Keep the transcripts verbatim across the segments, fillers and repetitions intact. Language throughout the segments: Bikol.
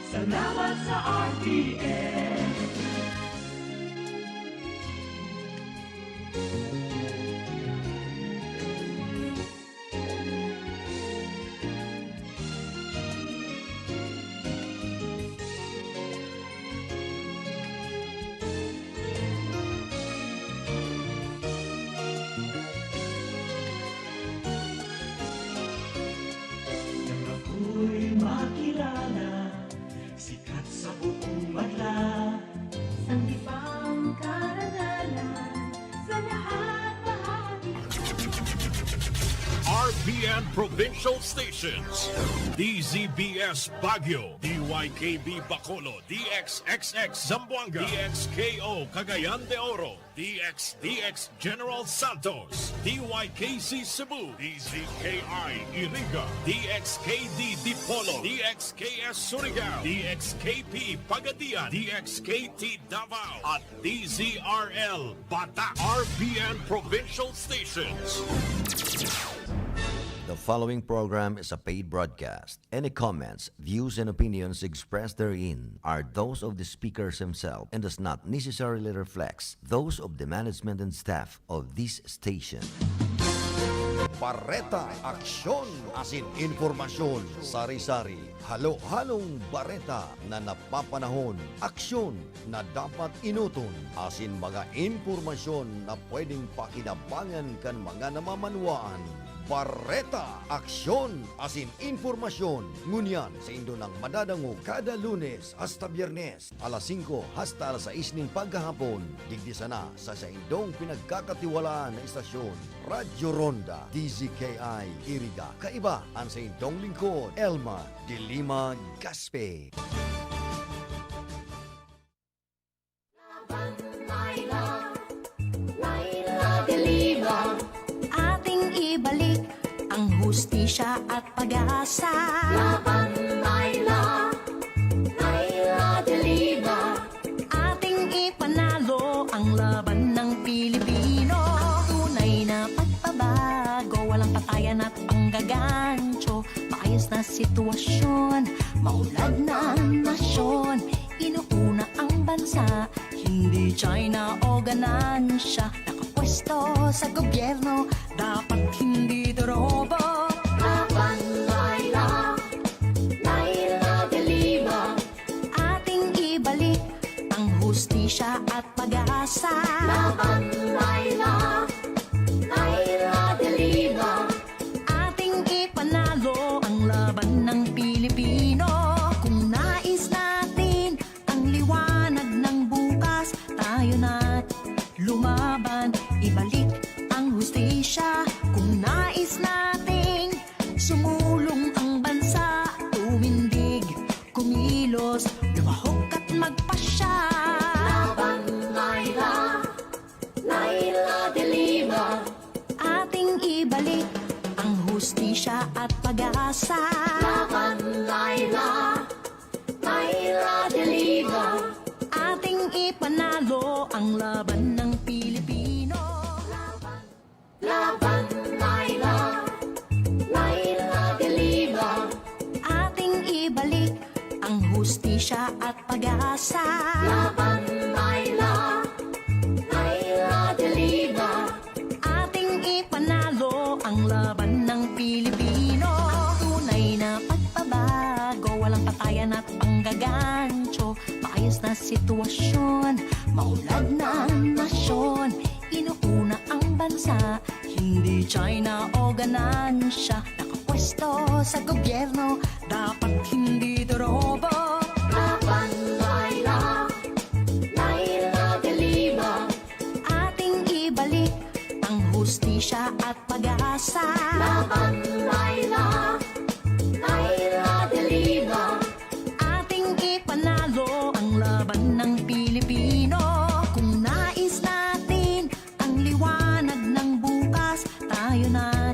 Salamat sa R T N. Nang ako'y makilala, sikat sa buong madla. Sanlibang karangalan sa lahat mahati. R P N Provincial Stations, D Z B S Baguio, D Y K B Bacolod, D X X X Zamboanga, D X K O Cagayan de Oro, D X D X General Santos, D Y K C Cebu, D Z K I Iriga, D X K D Dipolog, D X K S Surigao, D X K P Pagadian, D X K T Davao, at D Z R L Bata. R P N Provincial Stations. The following program is a paid broadcast. Any comments, views, and opinions expressed therein are those of the speakers himself and does not necessarily reflect those of the management and staff of this station. Bareta, aksyon, asin impormasyon, sari-sari, halo-halong bareta na napapanahon, aksyon na dapat enoton, asin mga impormasyon na pwedeng pakinabangan kan mga namamanwaan. Bareta, aksyon, asin impormasyon. Ngunyan saindo nang madadangog kada Lunes hasta Biyernes, alas singko hasta alas sais nin paghahapon, digdi sana sa saindong pinagkakatiwalaan na istasyon, Radyo Ronda, D Z K I Iriga. Kaiba an saindong lingkod, Elma de Lima Gaspe. Laban, Laila, Laila de Lima. Ating ibalik ang hustisya at pag-asa. Laban, Laila, Laila de Lima. Ating ipanalo ang laban ng Pilipino. Tunay na pagbabago, walang patayan at panggagancho. Maayos na sitwasyon, maunlad na nasyon. Inuuna ang bansa, hindi China o ganansya. Nakapwesto sa gobyerno, dapat hindi dorobo. Laban, Laila, Laila de Lima. Ating ibalik ang hustisya at pag-asa. Laban, Laila, Laila de Lima. Ating ipanalo ang laban ng Pilipino. Kung nais natin ang liwanag ng bukas, tayo na lumaban, ibalik ang hustisya. Kung nais nating sumulong ang bansa, tumindig, kumilos, lumahok at magpasya. Laban, Laila, Laila de Lima. Ating ibalik ang hustisya at pag-asa. Laban, Laila, Laila de Lima. Ating ipanalo ang laban ng Pilipino. Laban, Laila, Laila de Lima. Ating ibalik ang hustisya at pag-asa. Laban, Laila, Laila de Lima. Ating ipanalo ang laban ng Pilipino. Tunay na pagbabago, walang patayan at panggagancho. Maayos na sitwasyon, maunlad na nasyon. Inuuna ang bansa, hindi China o ganansya. Nakapwesto sa gobyerno, dapat hindi dorobo. Laban, Laila, Laila de Lima. Ating ibalik ang hustisya at pag-asa. Laban, Laila, Laila de Lima. Ating ipanalo ang laban ng Pilipino. Kung nais natin ang liwanag ng bukas, tayo na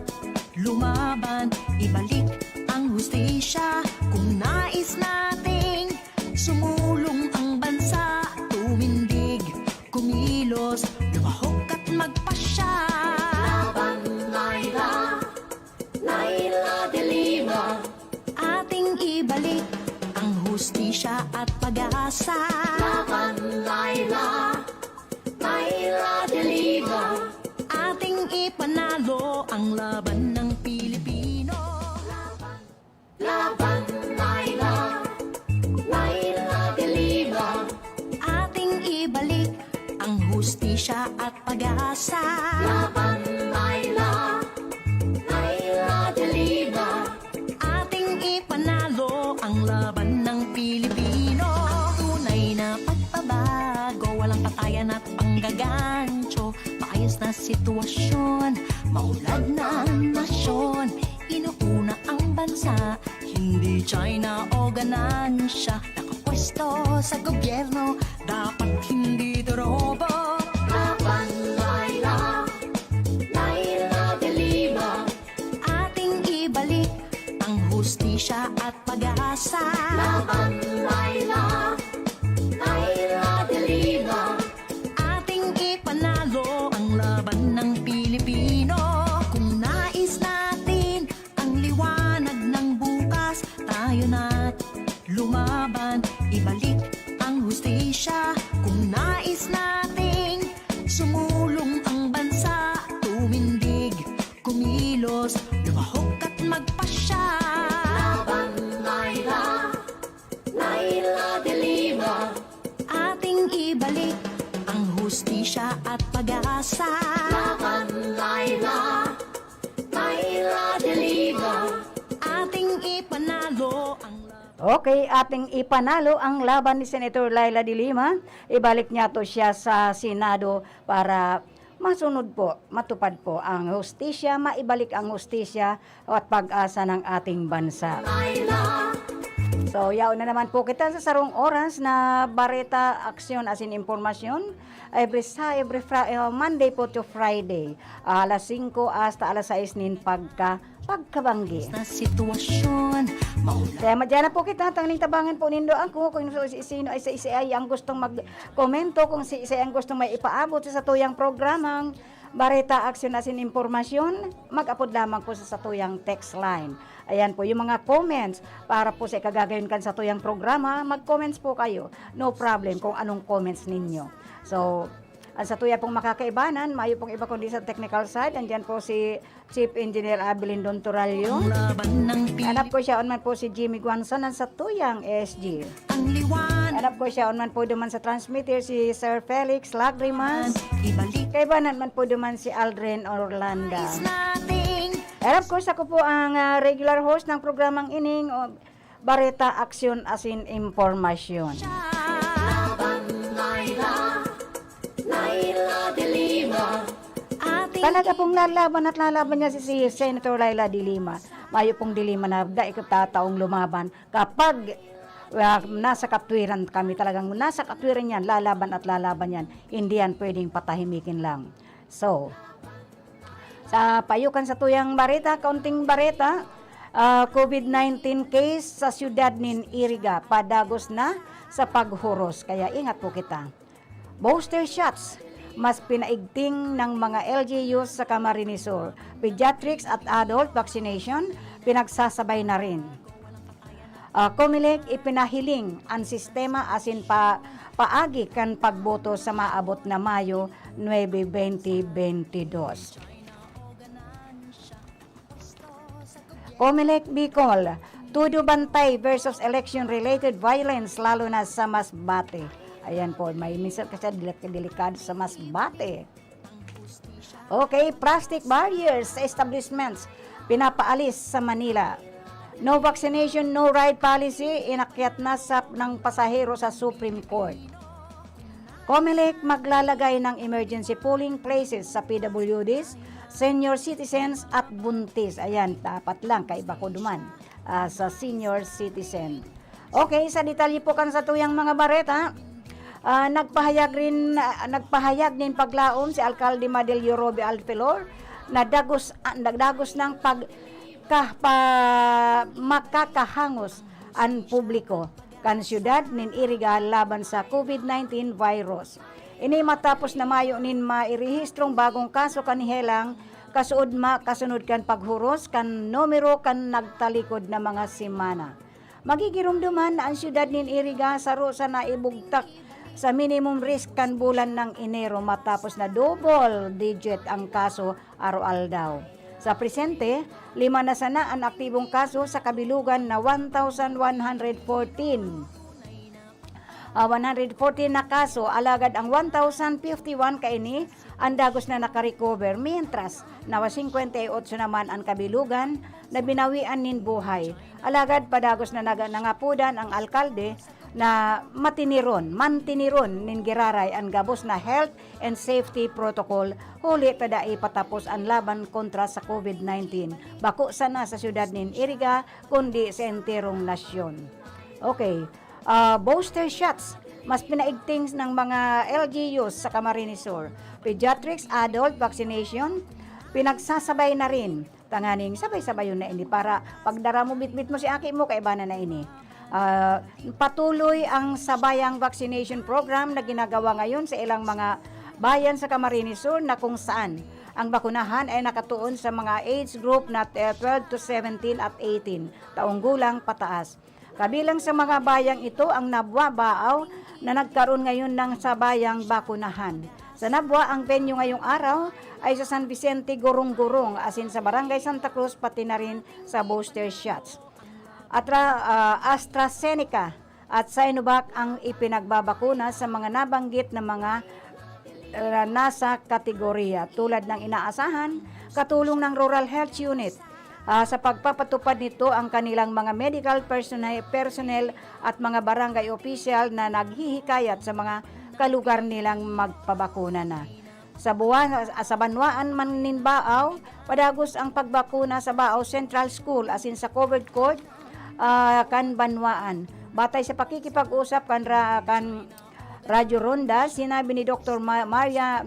lumaban, ibalik ang hustisya. Kung nais nating sumulong ang bansa, tumindig, kumilos, lumahok at magpasya. Laban, Laila, Laila de Lima. Ating ibalik ang Hustisya at pag-asa. Laban, Laila. Laila de Lima. Ating ipanalo ang laban ng Pilipino. Laban, Laila. Laila de Lima. Ating ibalik ang hustisya at pag-asa. Laban, Laila. Laila de Lima. Ating ipanalo ang laban ng Pilipino. Tunay na pagbabago, walang patayan at panggagancho. Maayos na sitwasyon, maunlad na nasyon. Inuuna ang bansa, hindi China o ganansya. Nakapwesto sa gobyerno, dapat hindi dorobo. Laban, Laila, Laila de Lima. Ating ibalik ang hustisya at pag-asa. Laban, Laila, Laila de Lima. Ating ipanalo ang laban ng Pilipino. Kung nais natin ang liwanag ng bukas, tayo na lumaban, ibalik ang hustisya. Kung nais nating sumulong ang bansa, tumindig, kumilos, lumahok at magpasya. Laban, Laila, Laila de Lima. Ating ibalik ang hustisya at pag-asa. Laban, Laila, Laila de Lima. Ating ipanalo ang laban. Okay, ating ipanalo ang laban ni Senator Laila de Lima. Ibalik niya to siya sa Senado para masunod po, matupad po ang hustisya, maibalik ang hustisya at pag-asa ng ating bansa. So, yaon na naman po kita sa sarong oras na bareta, aksyon, asin impormasyon. Every sa every Fri- uh, Monday po to Friday, alas singko hasta alas sais nin pagka pagkabanggi. Sa sitwasyon, mauna Kaya madyan na po kita, tangling tabangan po nindo ako kung si- sino ay sa isa ay ang gustong mag-komento, kung si isa ay ang gustong may ipaabot sa satuyang programang Bareta, Aksyon asin Impormasyon, mag-apod lamang po sa satuyang text line. Ayan po, yung mga comments para po sa ikagagayon kan satuyang programa, mag-comments po kayo. No problem kung anong comments ninyo. So, ang satuya pong makakaibanan, mayo pong iba kundi sa technical side, andyan po si Chief Engineer Abilin Don Torallo. Laban ng Anak ko siya, man po si Jimmy Guanzon, ang satuyang S G. Ang liwanag Anak ko siya, man po duman sa transmitter si Sir Felix Lagrimas. Ibalik Kaibanan man po duman si Aldrin Orlanda. nating And of course, ako po ang ah, regular host ng programang ining, o, Bareta, Aksyon asin Impormasyon. Laban, Laila, Laila de Lima. Ating Talaga pong lalaban at lalaban niya si, si Senator Laila de Lima. Mayo pong dilima na dai ko tataong lumaban. Kapag ah, nasa katwiran kami, talagang nasa katwiran yan, lalaban at lalaban yan. Hindi yan pwedeng patahimikin lang. So, sa payukan sa tuyang bareta, kaunting bareta, ah, COVID nineteen case sa siyudad nin Iriga, padagos na sa paghuros. Kaya ingat po kita. Booster shots, mas pinaigting ng mga L G Us sa Camarines Sur. Pediatrics at adult vaccination, pinagsasabay na rin. Ah, Comelec, ipinahiling ang sistema asin pa paagi kan pagboto sa maabot na Mayo nuebe, twenty twenty-dos. Comelec Bicol, todo bantay versus election-related violence, lalo na sa Masbate. Ayan po, may minsan kasi delik- delikado sa Masbate. Okay, plastic barriers sa establishments, pinapaalis sa Manila. No vaccination, no ride policy, inakyat na sa ng pasahero sa Supreme Court. Comelec maglalagay ng emergency polling places sa P W Ds, senior citizens at buntis. Ayan, dapat lang, kaiba ko duman, ah, sa senior citizen. Okay, sa detalye po kan satuyang mga bareta, ah, nagpahayag rin, ah, nagpahayag nin paglaom si Alkalde Madelio Roby Alfelor na dagos, ah, nagdagos ng pag, kah, pa, makakahangos an publiko kan siyudad nin Iriga laban sa COVID nineteen virus. Ini matapos na mayo nin mairehistrong bagong kaso kan Helang, kasuod ma, kasunod kan paghuros kan numero kan nagtalikod na mga semana. Magigiromdoman na an siyudad nin Iriga saro sa naibugtak sa minimum risk kan bulan ng Enero matapos na double digit ang kaso araw-aldaw. Sa presente, lima na sana an aktibong kaso sa kabilugan na one thousand one hundred fourteen. Ah, one hundred fourteen na kaso, alagad ang one thousand fifty-one kaini an dagos na nakarecover, mientras na singkwenta y otso naman an kabilugan na binawian nin buhay. Alagad padagos na naga-, nangapodan ang alkalde na matiniron, mantiniron nin giraray an gabos na health and safety protocol, huli ta dai patapos an laban kontra sa COVID nineteen, bako sana sa siyudad nin Iriga, kundi sa enterong nasyon. Okay. Ah, booster shots, mas pinaigting ng mga L G Us sa Camarines Sur. Pediatrics, adult vaccination, pinagsasabay na rin. Tanganing sabay-sabayon na ini para pagdara mo, bitbit mo si aki mo, kaiba na na ini. Ah, patuloy ang sabayang vaccination program na ginagawa ngayon sa ilang mga bayan sa Camarines Sur, na kung saan ang bakunahan ay nakatuon sa mga age group na, eh, twelve to seventeen at eighteen taong gulang pataas. Kabilang sa mga bayang ito ang Nabua, Baao, na nagkaroon ngayon ng sabayang bakunahan. Sa Nabua, ang venue ngayong araw ay sa San Vicente, Gorong-Gorong, asin sa Barangay Santa Cruz, pati na rin sa booster shots. Atra-, ah, AstraZeneca at Sinovac ang ipinagbabakuna sa mga nabanggit na mga, ah, nasa kategorya. Tulad ng inaasahan, katulong ng Rural Health Unit, ah, sa pagpapatupad nito ang kanilang mga medical personnel, personnel at mga barangay opisyal na naghihikayat sa mga kalugar nilang magpabakuna na. Sa buwan, sa banwaan man nin Baao, padagos ang pagbakuna sa Baao Central School asin sa covered court, ah, kan banwaan. Batay sa pakikipag-usap kan ra-, kan Radyo Ronda, sinabi ni Doktor Ma-, Maria,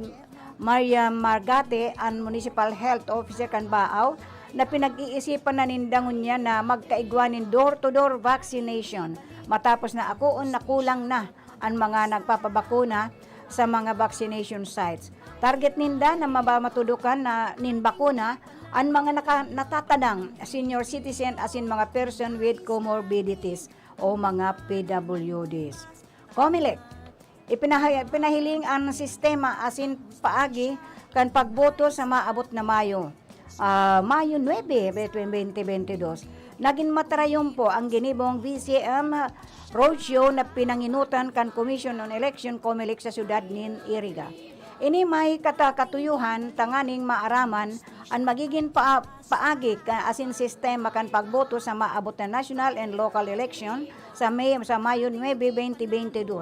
Maria Margate, an Municipal Health Officer kan Baao, na pinag-iisipan na ninda ngunyan na magkaigwa nin door-to-door vaccination matapos na akoon na kulang na an mga nagpapabakuna sa mga vaccination sites. Target ninda na maba-, matudukan na nin bakuna an mga naka-, natatadang senior citizen asin mga person with comorbidities o mga P W Ds. Comelec, ipinahay-, pinahiling an sistema asin paagi kan pagboto sa maabot na Mayo, ah, Mayo nuebe, twenty twenty-two. Nagin matarayumpo ang ginibong V C M Roadshow na pinangenotan kan Commission on Election, Comelec, sa siyudad nin Iriga. Ini may kata-, katuyohan tanganing maaraman an magigin pa-, paagi ka-, asin sistema kan pagboto sa maabot na national and local election sa May, sa Mayo nuebe, twenty twenty-two.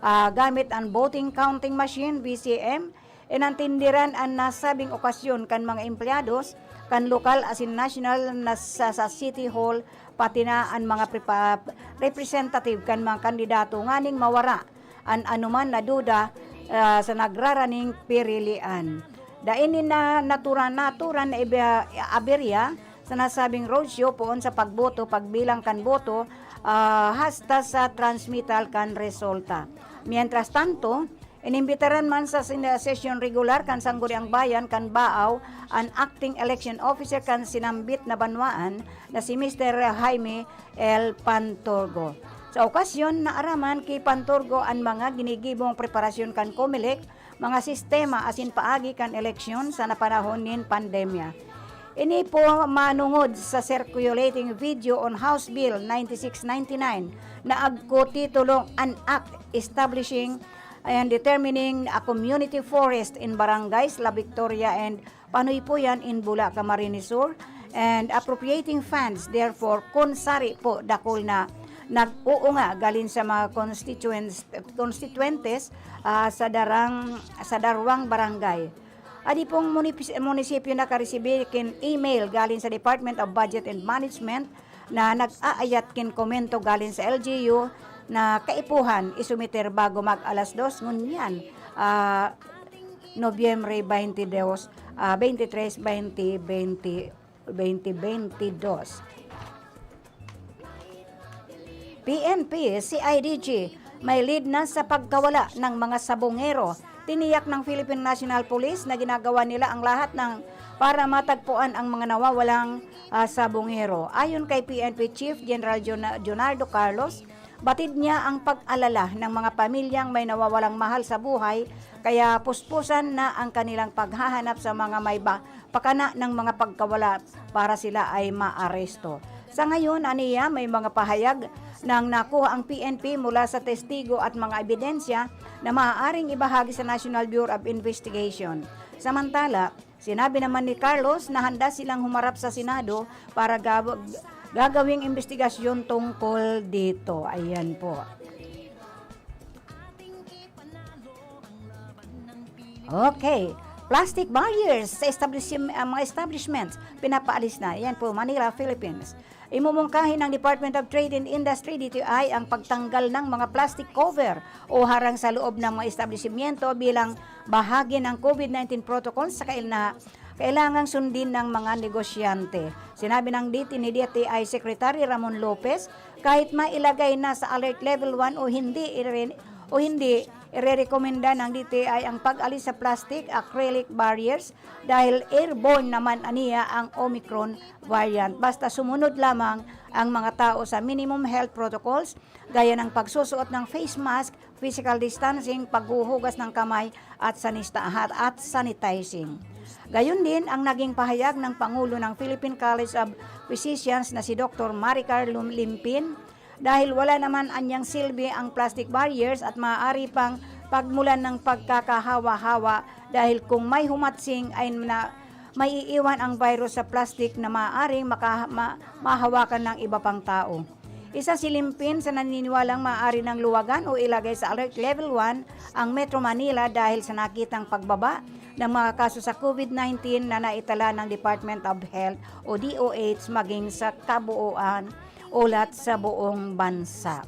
Ah, gamit an voting counting machine, V C M, inantindiran an nasabing okasyon kan mga empleyados kan lokal asin national na sa, sa City Hall, pati na an mga prepa-, representative kan mga kandidato nganing mawara an anoman na duda, ah, sa nagraraning pirilian. Dai nin na naturan, naturan na iba-, aberya sa nasabing roadshow poon sa pagboto, pagbilang kan boto, ah, hasta sa transmittal kan resulta. Mientras tanto, inimbitaran man sa sin-, sesyon regular kan Sangguniang Bayan kan Baao an acting election officer kan sinambit na banwaan na si Mister Jaime L. Pantorgo. Sa okasyon, naaraman ki Pantorgo an mga ginigibong preparasyon kan Comelec, mga sistema asin paagi kan eleksyon sa napanahon nin pandemya. Ini po manongod sa circulating video on House Bill ninety-six ninety-nine na agkotitulong An Act Establishing and Determining a Community Forest in Barangays La Victoria and Panuypuyan in Bula, Camarines Sur, and appropriating funds. Therefore, kun sari po, dakul na nag-uunga galing sa mga constituents, constituentes, ah, sa darang, sa darwang barangay. Adi pong munipis-, munisipyo nakaresibi kin email galing sa Department of Budget and Management na nag-aayat kin komento galing sa L G U na kaipuhan isumiter bago mag alas dos ngunyan, ah, Nobyembre twenty-two, ah, twenty-three, twenty twenty, twenty twenty-two. P N P, C I D G, may lead na sa pagkawala ng mga sabongero. Tiniyak ng Philippine National Police na ginagawa nila ang lahat ng para matagpuan ang mga nawawalang, ah, sabongero. Ayon kay P N P Chief General Jona-, Jonardo Carlos, batid niya ang pag-alala ng mga pamilyang may nawawalang mahal sa buhay, kaya puspusan na ang kanilang paghahanap sa mga may ba-, pakana ng mga pagkawala para sila ay maaresto. Sa ngayon, aniya, may mga pahayag nang nakuha ang P N P mula sa testigo at mga ebidensya na maaaring ibahagi sa National Bureau of Investigation. Samantala, sinabi naman ni Carlos na handa silang humarap sa Senado para gab-, gagawing investigasyon tungkol dito. Ayan po. Okay. Plastic barriers sa establishim-, ah, mga establishments, pinapaalis na. Yan po, Manila, Philippines. Imumungkahi ng Department of Trade and Industry, D T I, ang pagtanggal ng mga plastic cover o harang sa loob ng mga establishmento bilang bahagi ng COVID nineteen protocol sa kail-, na kailangang sundin ng mga negosyante. Sinabi ng D T, ni D T I Secretary Ramon Lopez, kahit mailagay na sa Alert Level one o hindi, ire-, o hindi, irerekomenda ng D T I ang pag-alis sa plastic, acrylic barriers dahil airborne naman aniya ang Omicron variant. Basta sumunod lamang ang mga tao sa minimum health protocols, gaya ng pagsusuot ng face mask, physical distancing, paghuhugas ng kamay at sanista-, at sanitizing. Gayon din ang naging pahayag ng Pangulo ng Philippine College of Physicians na si Doktor Maricar Lum-, Limpin, dahil wala naman anyang silbi ang plastic barriers at maaari pang pagmulan ng pagkakahawa-hawa dahil kung may humatsing ay na, maiiwan ang virus sa plastic na maaaring maka-, ma-, mahawakan ng iba pang tao. Isa si Limpin sa naniniwalang maaari nang luwagan o ilagay sa Alert Level one ang Metro Manila dahil sa nakitang pagbaba ng mga kaso sa COVID nineteen na naitala ng Department of Health o D O H maging sa kabuuan ulat sa buong bansa.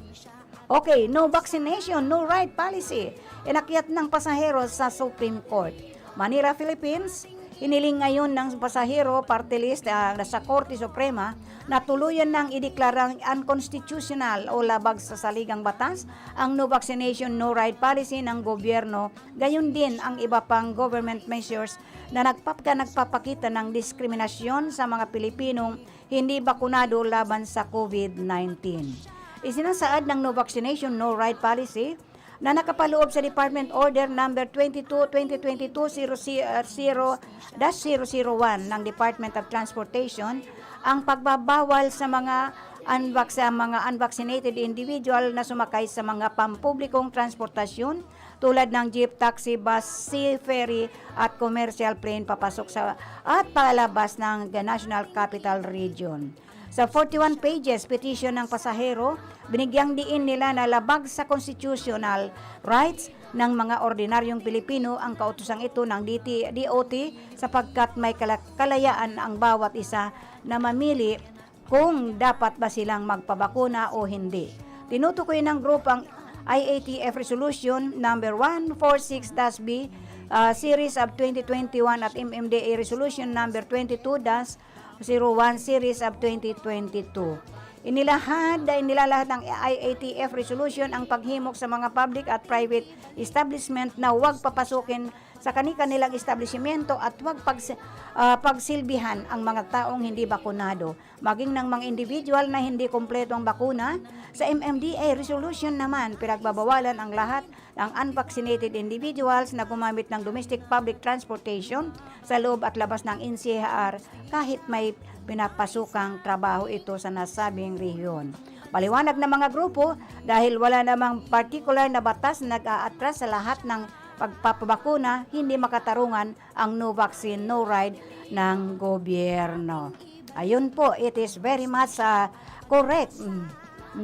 Okay, no vaccination, no ride policy. Inakyat ng pasahero sa Supreme Court. Manila, Philippines, hiniling ngayon ng pasahero party list, ah, sa Korte Suprema na tuluyan nang ideklarang unconstitutional o labag sa saligang batas ang no vaccination, no ride policy ng gobyerno, gayon din ang iba pang government measures na nagpapaka-, nagpapakita ng diskriminasyon sa mga Pilipinong hindi bakunado laban sa COVID nineteen. Isinasaad ng No Vaccination, No Ride Policy na nakapaloob sa Department Order Number twenty-two, twenty twenty-two, zero, zero dash zero zero one ng Department of Transportation ang pagbabawal sa mga unvac-, sa mga unvaccinated individual na sumakay sa mga pampublikong transportasyon tulad ng jeep, taxi, bus, sea ferry at commercial plane papasok sa at palabas ng National Capital Region. Sa forty-one pages petition ng pasahero, binigyang diin nila na labag sa constitutional rights ng mga ordinaryong Pilipino ang kautosang ito ng D T, D O T sapagkat may kala-, kalayaan ang bawat isa na mamili kung dapat ba silang magpabakuna o hindi. Tinutukoy ng grupo ang I A T F Resolution Number one four six dash B, ah, Series of twenty twenty-one at M M D A Resolution Number twenty-two dash zero one Series of twenty twenty-two. Inilahad, inilalahad ng I A T F Resolution ang paghimok sa mga public at private establishment na huwag papasukin sa kani-kanilang establishmento at huwag pagsi-, ah, pagsilbihan ang mga taong hindi bakunado, maging ng mga individual na hindi kompleto ang bakuna. Sa M M D A resolution naman, pinagbabawalan ang lahat ng unvaccinated individuals na gumamit ng domestic public transportation sa loob at labas ng N C R kahit may pinapasukang trabaho ito sa nasabing rehiyon. Paliwanag ng mga grupo, dahil wala namang partikular na batas na nag-aatras sa lahat ng pagpapabakuna, hindi makatarungan ang no vaccine, no ride ng gobyerno. Ayun po, it is very much, ah, correct. Mm,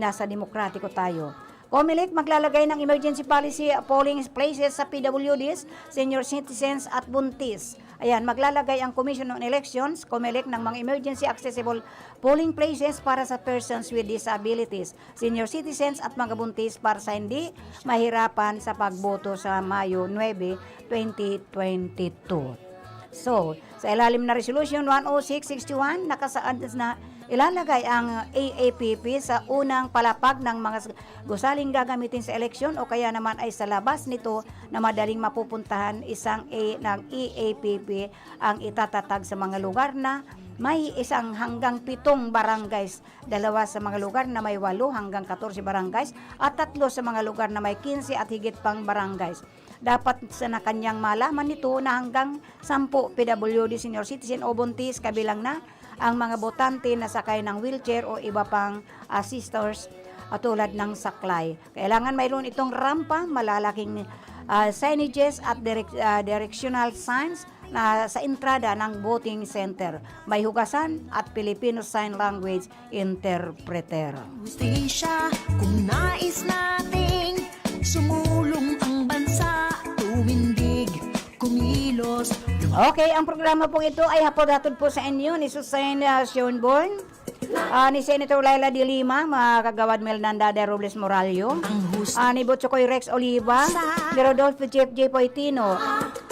nasa demokratiko tayo. Comelec maglalagay ng emergency policy polling places sa P W Ds, senior citizens at buntis. Ayan, maglalagay ang Commission on Elections, Comelec, ng mga emergency accessible polling places para sa persons with disabilities, senior citizens at mga buntis para sa hindi mahirapan sa pagboto sa Mayo nuebe, twenty twenty-two. So, sa ilalim na Resolution one oh six sixty-one, nakasaad na Ilalagay ang A A P P sa unang palapag ng mga s-, gusaling gagamitin sa eleksyon o kaya naman ay sa labas nito na madaling mapupuntahan. Isang A ng A A P P ang itatatag sa mga lugar na may isang hanggang pitong barangays, dalawa sa mga lugar na may walo hanggang katorse barangays, at tatlo sa mga lugar na may kinse at higit pang barangays. Dapat sa na kanyang malaman nito na hanggang sampu P W D, senior citizen o buntis kabilang na ang mga botante na sakay ng wheelchair o iba pang assisters, ah, tulad ng saklay. Kailangan mayroon itong rampa, malalaking, ah, signages at direk-, ah, directional signs na sa entrada ng voting center. May hugasan at Filipino Sign Language interpreter. Hustisya, kung nais nating sumulong ang bansa, tumindig, kumilos. Okay, ang programa pong ito ay hatod-hatod po sa inyo ni Susan, ah, Schonborn, ah, ni Senator Leila de Lima, mga kagawad Mel Nanda de Robles Morallo, Ang hus- ah, ni Butchokoy Rex Oliva, Sa- ni Rodolfo Jeff J Poitino,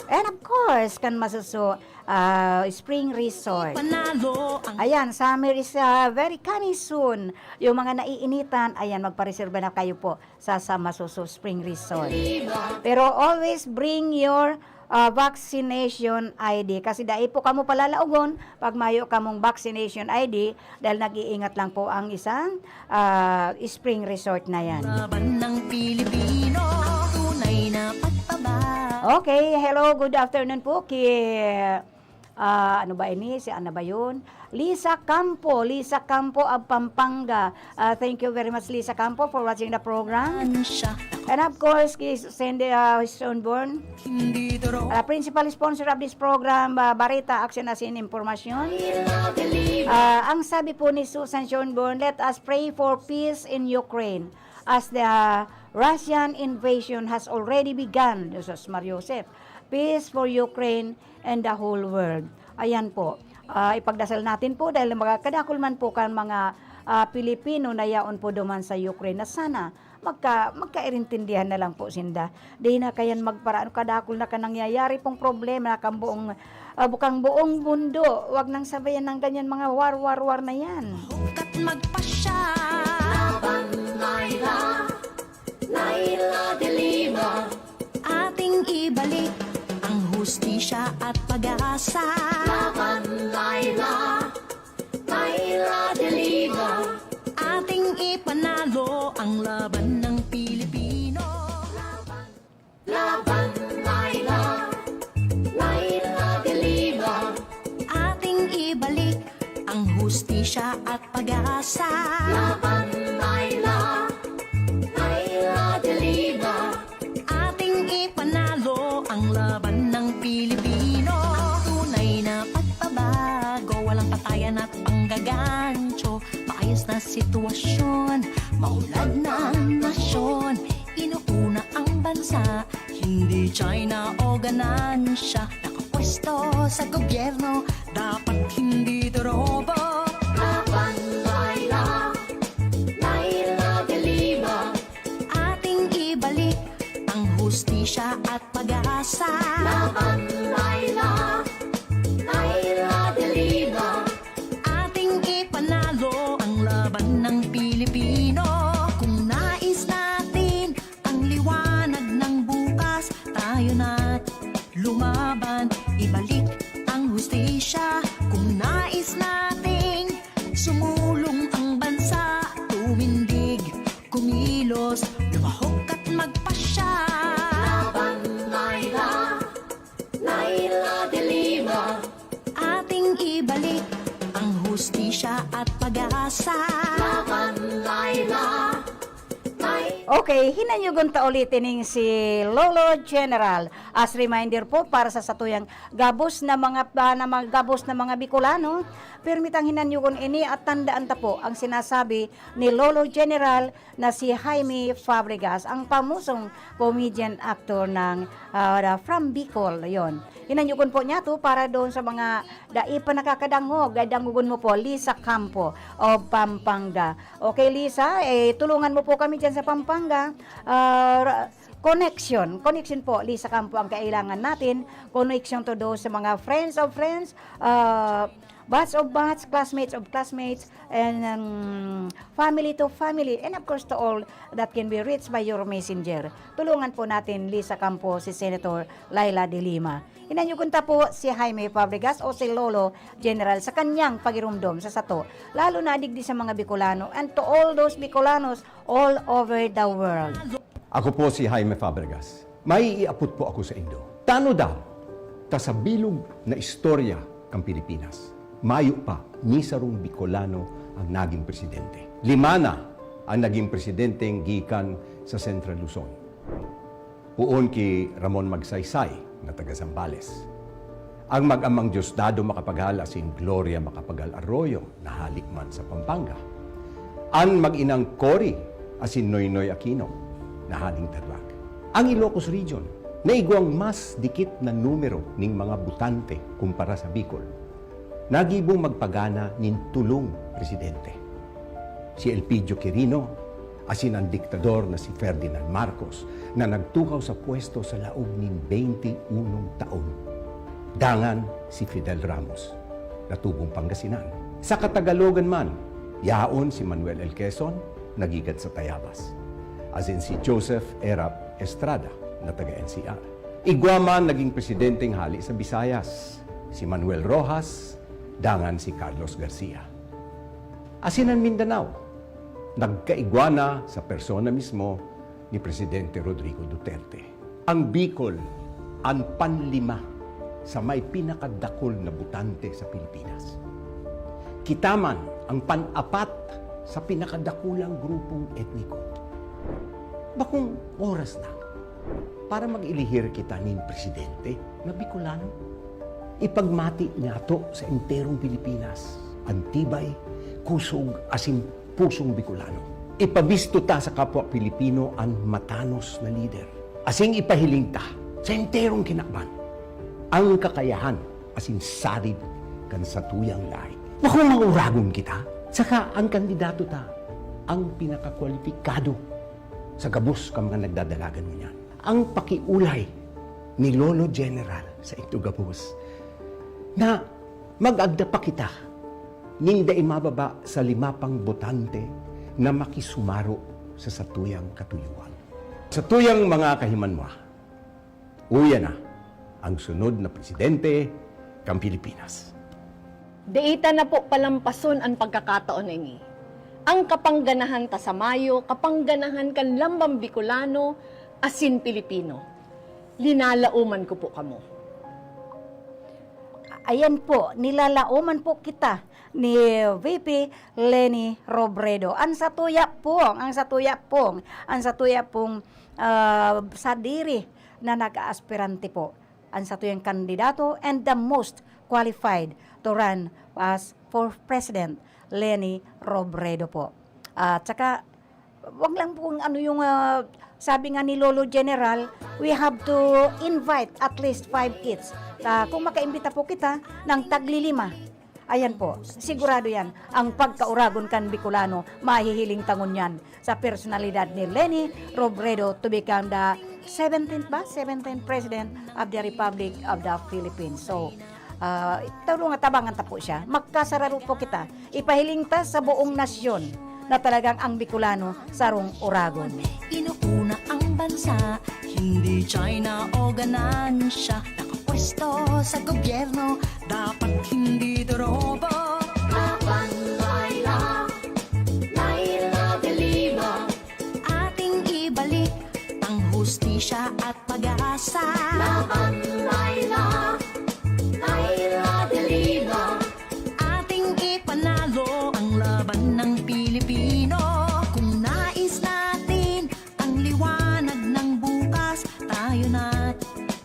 and of course, kan masuso, ah, Spring Resort. Panalo ang Ayan, summer is, ah, very coming soon. Yung mga naiinitan, ayan, magpareserba na kayo po sa, sa Masuso Spring Resort. Pero always bring your, ah, vaccination I D. Kasi dai po kamo palalaogon pag mayo kamong vaccination I D, dahil nag-iingat lang po ang isang, ah, Spring Resort na yan. Laban ng Pilipino, tunay na pagbabago. Okay, hello, good afternoon po ki, ah, ano ba ini? Si Ana ba yun? Lisa Campo, Lisa Campo of Pampanga. Ah, thank you very much, Lisa Campo, for watching the program. Siya. And of course, ki Sandy, ah, Schonborn, Hindi duro. Ah, principal sponsor of this program, ah, Barita, Action as in Impormasyon. Ah, ang sabi po ni Susan Schonborn, "Let us pray for peace in Ukraine as the Russian invasion has already begun." Jesus Mario Joseph. "Peace for Ukraine and the whole world." Ayan po. Ah, ipagdasal natin po dahil mga kadakul man po kan mga, ah, Pilipino na yaon po duman sa Ukraine na sana magka-, magkaintindihan na lang po sinda. Di na kayan magpara-, ano, kadakul na ka nangyayari pong problema na kang buong, ah, bukang buong mundo. Wag nang sabayan ng ganyan mga war, war, war na yan. Hukat magpasya. Laban, Laila, Laila de Lima. Ating ibalik ang hustisya at pag-asa. Laban, Laila, Laila de Lima. Ating ipanalo ang laban ng Pilipino. Laban, Laila, Laila de Lima. Ating ibalik ang hustisya at pag-asa. Laban, Laila, Laila de Lima. Ating ipanalo ang laban ng Pilipino. Tunay na pagbabago, walang patayan at panggagancho. Maayos na sitwasyon, maunlad na nasyon. Inuuna ang bansa, hindi China o ganansya. Nakapwesto sa gobyerno, dapat hindi dorobo. Laban, Laila, Laila de Lima. Ating ibalik ang hustisya at pag-asa. Laban, Laila, Laila de Lima. Ating ipanalo ang laban ng Pilipino. Kung nais natin ang liwanag ng bukas, tayo na lumaban, ibalik ang hustisya. Kung nais nating sumulong ang bansa, tumindig, kumilos, lumahok at magpasya. Laban, Laila, Laila de Lima. Ating ibalik ang hustisya at pag-asa. Laban, Laila, Laila. Okay, hinanyugon ta ulit ining si Lolo General. As reminder po, para sa satuyang gabos na mga, ah, na mga gabos na mga Bicolano, permitang hinanyugon ini at tandaan ta po ang sinasabi ni Lolo General na si Jaime Fabregas, ang pamosong comedian actor ng, ah, from Bicol, yon. Hinanyugon po niya to para doon sa mga dai pa nakakadangog, ay dangogon mo po, Lisa Campo of Pampanga. Okay, Lisa, eh, tulungan mo po kami dyan sa Pampanga. Ah, ra-, connection. Connection po, Lisa Campo, ang kailangan natin. Connection to do sa mga friends of friends, ah, batch of batch, classmates of classmates, and, um, family to family, and of course to all that can be reached by your messenger. Tulungan po natin, Lisa Campo, si Senator Leila de Lima. Hinanyugon ta po si Jaime Fabregas o si Lolo General sa kanyang pagirumdom sa sato, lalo na digdi sa mga Bicolano, and to all those Bicolanos all over the world. Ako po si Jaime Fabregas. May iapot po ako sa indo. Tano daw, ta sa bilog na istorya kan Pilipinas, mayo pa ni sarong Bicolano ang naging presidente. Lima na ang naging presidenteng gikan sa Central Luzon. Poon ki Ramon Magsaysay na taga Zambales. Ang mag-amang Diosdado Macapagal asin Gloria Macapagal Arroyo na hali man sa Pampanga. An mag-inang Cory asin Noynoy Aquino na haling Tarlac. Ang Ilocos Region na igwang mas dikit na numero ning mga botante kumpara sa Bicol, nagibong magpagana nin tolong presidente. Si Elpidio Quirino asin an diktador na si Ferdinand Marcos na nagtukaw sa pwesto sa laog nin beinte unong taon. Dangan si Fidel Ramos na tubong Pangasinan. Sa Katagalogan man, yaon si Manuel L. Quezon, na gikan sa Tayabas, asin si Joseph Erap Estrada na taga N C R. Igwa man naging presidenteng hali sa Visayas, si Manuel Roxas, dangan si Carlos Garcia. Asin an Mindanao, nagkaigwa na sa persona mismo ni Presidente Rodrigo Duterte. Ang Bicol an panlima sa may pinakadakul na botante sa Pilipinas. Kita man ang pan-apat sa pinakadakulang grupong etniko. Bakong oras na para mag-elihir kita nin presidente na Bicolano. Ipagmati niyato sa enterong Pilipinas an tibay, kusog asin pusong Bicolano. Ipabisto ta sa kapwa Pilipino an matanos na lider. Asin ipahiling ta sa enterong kinaban ang kakayahan asin sarig kan satuyang lahi. Bakong mauragon kita, saka ang kandidato ta ang pinakakwalipikado sa gabos kan mga nagdadalagan ngunyan. Ang pakiolay ni Lolo General sa indo gabos na mag-agda pa kita nin dai mababa sa lima pang botante na makisumaro sa satuyang katuyohan. Satuyang mga kahimanwa, uya na ang sunod na presidente kan Pilipinas. Dai ta na po palampason an pagkakataon na ini. Ang kapangganahan ta sa mayo, kapangganahan kan lambang Bicolano asin Pilipino. Linalaoman ko po kamo. Ayan po, nilalaoman po kita ni V P Leni Robredo. Ang satuya pong, ang satuya pong, ang satuya pong, ah, sadiri na nag-aaspirante po. Ang satuyang kandidato and the most qualified to run as for President, Leni Robredo po. At saka, wag lang po kung ano yung, ah, sabi nga ni Lolo General, we have to invite at least five each. Ah, kung makaimbita po kita ng taglilima, ayan po, sigurado yan, ang pagkauragon kan Bicolano, mahihiling ta ngunyan sa personalidad ni Leni Robredo to become the seventeenth ba? Seventeenth President of the Republic of the Philippines. So, ah, taro nga tabangan ta po siya. Magkasararo po kita. Ipahiling ta sa buong nasyon na talagang ang Bicolano sarong uragon. Inuuna ang bansa, hindi China o ganansya. Nakapwesto sa gobyerno, dapat hindi dorobo. Laban, Laila, Laila de Lima. Ating ibalik ang hustisya at pag-asa. Laban, Laila, Laila de Lima. Ating ipanalo ang laban ng Pilipino. Kung nais natin ang liwanag ng bukas, tayo na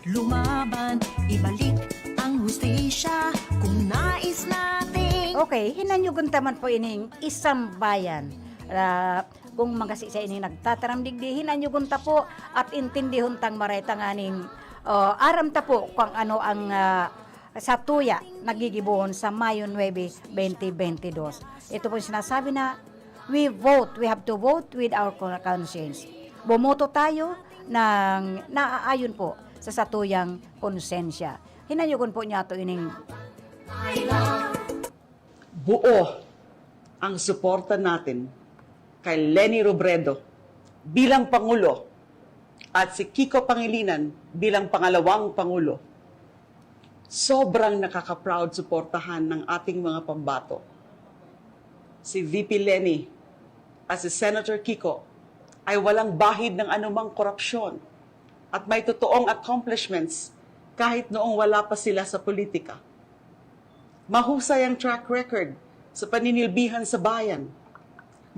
lumaban. Ibalik ang hustisya kung nais natin. Okay, hinanyugon ta man po ining isambayan. Ah, kung magasi sa ining nagtataram digdi, hinanyugon ta po at intindihon tang maray tanganing, ah, aram ta po kung ano ang, ah, satuya na gigibohon sa Mayo nuebe, twenty twenty-two. Ito po sinasabi na, we vote, we have to vote with our con-, conscience. Bumoto tayo ng naaayon po sa satuyang konsensya. Hinanyugon po niya to ining. Buo ang suporta natin kay Leni Robredo bilang Pangulo at si Kiko Pangilinan bilang pangalawang Pangulo. Sobrang nakaka-proud suportahan ng ating mga pambato. Si V P Leni at si Senator Kiko ay walang bahid ng anumang korupsyon at may totoong accomplishments kahit noong wala pa sila sa politika. Mahusay ang track record sa paninilbihan sa bayan.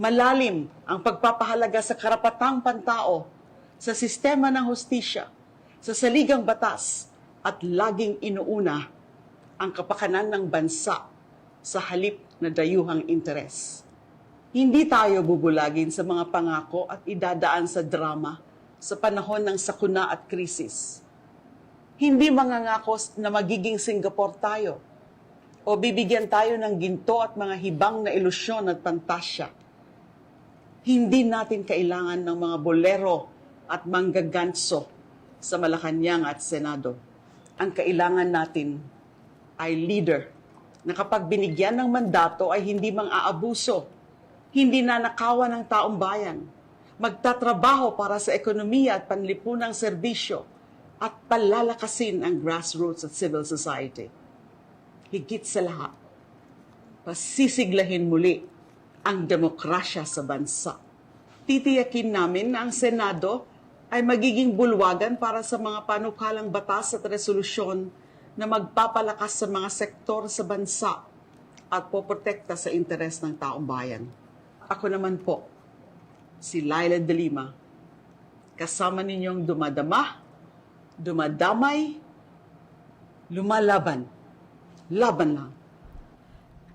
Malalim ang pagpapahalaga sa karapatang pantao, sa sistema ng hustisya, sa saligang batas, at laging inuuna ang kapakanan ng bansa sa halip na dayuhang interes. Hindi tayo bubulagin sa mga pangako at idadaan sa drama sa panahon ng sakuna at krisis. Hindi mangangako na magiging Singapore tayo o bibigyan tayo ng ginto at mga hibang na ilusyon at pantasya. Hindi natin kailangan ng mga bolero at manggaganso sa Malacañang at Senado. Ang kailangan natin ay leader na kapag binigyan ng mandato ay hindi mang-aabuso, hindi nanakawan ng taong bayan, magtatrabaho para sa ekonomiya at panlipunang serbisyo, at palalakasin ang grassroots at civil society. Higit sa lahat, pasisiglahin muli ang demokrasya sa bansa. Titiyakin namin na ang Senado ay magiging bulwagan para sa mga panukalang batas at resolusyon na magpapalakas sa mga sektor sa bansa at poprotekta sa interes ng taong bayan. Ako naman po, si Leila de Lima, kasama ninyong dumadama, dumadamay, lumalaban. Laban lang.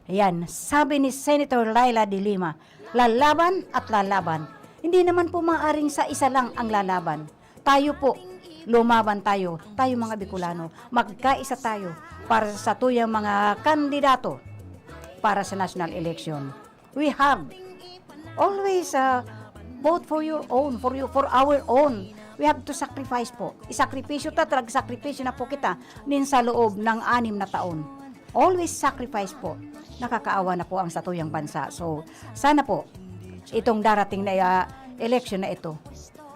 Ayan, sabi ni Senator Leila de Lima, lalaban at lalaban. Hindi naman po maaring sa isa lang ang lalaban. Tayo po, lumaban tayo, tayo mga Bicolano, magkaisa tayo para sa tuyang mga kandidato para sa national election. We have always uh, vote for your own, for you, for our own. We have to sacrifice po. Isakripisyo ta, talagsakripisyo na po kita nin sa loob ng anim na taon. Always sacrifice po. Nakakaawa na po ang satuyang bansa. So, sana po, itong darating na uh, election na ito,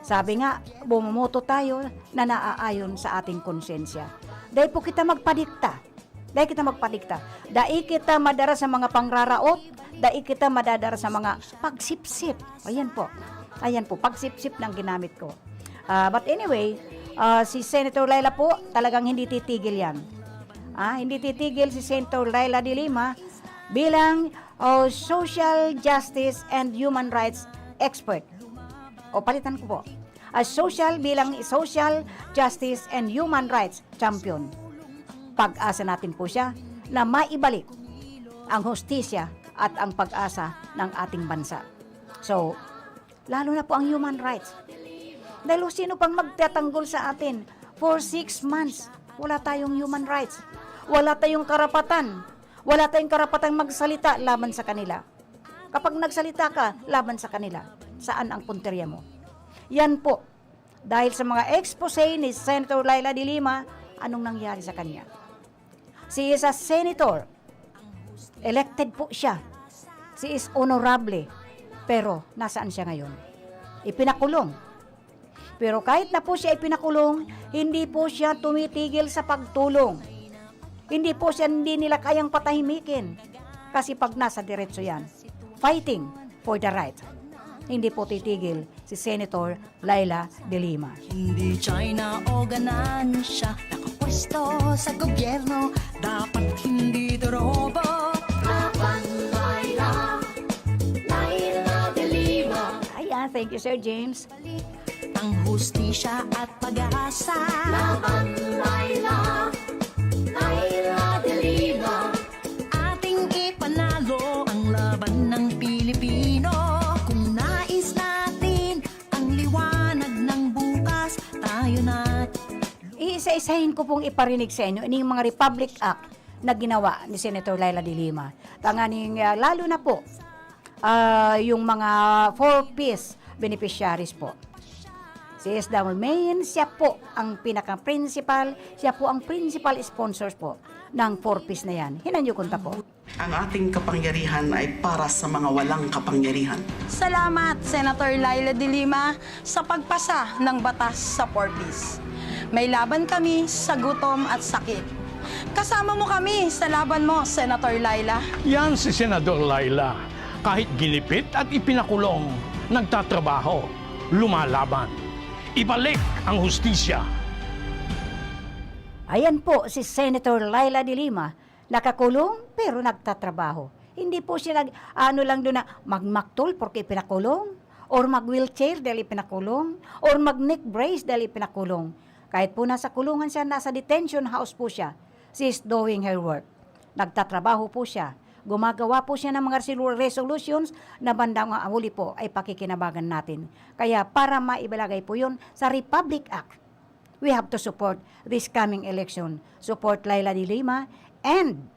sabi nga, bumomoto tayo na naaayon sa ating konsyensya. Dahil po kita magpadikta. Dai kita magpadikta. Dai kita madara sa mga pangraraot, dai kita madadara sa mga pagsipsip. Ayan po. Ayan po, pagsipsip ng ginamit ko. Uh, but anyway, uh, si Senator Leila po, talagang hindi titigil yan. Ah, hindi titigil si Senator Leila de Lima bilang uh, social justice and human rights expert. O palitan ko po. As social bilang social justice and human rights champion. Pag-asa natin po siya na maibalik ang hustisya at ang pag-asa ng ating bansa. So, lalo na po ang human rights. Dahil sino pang magtatanggol sa atin? For six months, wala tayong human rights. Wala tayong karapatan. Wala tayong karapatang magsalita laban sa kanila. Kapag nagsalita ka laban sa kanila, saan ang punterya mo? Yan po. Dahil sa mga expose ni Senator Leila de Lima, anong nangyari sa kanya? She is a senator. Elected po siya. She is honorable. Pero nasaan siya ngayon? Ipinakulong. Pero kahit na po siya ipinakulong, hindi po siya tumitigil sa pagtulong. Hindi po siya, hindi nila kayang patahimikin. Kasi pag nasa diretso yan, fighting for the right. Hindi po titigil si Senator Leila de Lima. Hindi China o ganansya, nakapwesto sa gobyerno, dapat hindi dorobo. Laban Leila, Leila de Lima. Ayan, thank you, Sir James. Ang hustisya at pag-asa. Laban Leila, Leila de Lima. Ating ipanalo ang laban ng Pilipino. Kung nais natin ang liwanag ng bukas, tayo na. Iisa-isahin ko pong iparinig sa inyo ining mga Republic Act na ginawa ni Senator Leila de Lima. Tanganing uh, lalo na po uh, yung mga four Ps beneficiaries po. Si Esdamol Mayen, siya po ang pinaka-principal, siya po ang principal sponsors po ng four Ps na yan. Hinanyukon ta po. Ang ating kapangyarihan ay para sa mga walang kapangyarihan. Salamat, Senator Leila de Lima, sa pagpasa ng batas sa Four Ps. May laban kami sa gutom at sakit. Kasama mo kami sa laban mo, Senator Leila. Yan si Senador Leila. Kahit ginipit at ipinakulong, nagtatrabaho, lumalaban. Ibalik ang hustisya. Ayan po si Senator Leila de Lima, nakakulong pero nagtatrabaho. Hindi po siya nag, ano lang doon na magmaktol porque pinakulong, or mag-wheelchair dahil pinakulong, or mag-neck brace dahil pinakulong. Kahit po nasa kulungan siya, nasa detention house po siya, she is doing her work. Nagtatrabaho po siya. Gumagawa po siya ng mga resolu- resolutions na bandang huli po ay pakikinabangan natin. Kaya para maibalagay po yun sa Republic Act, we have to support this coming election. Support Leila de Lima and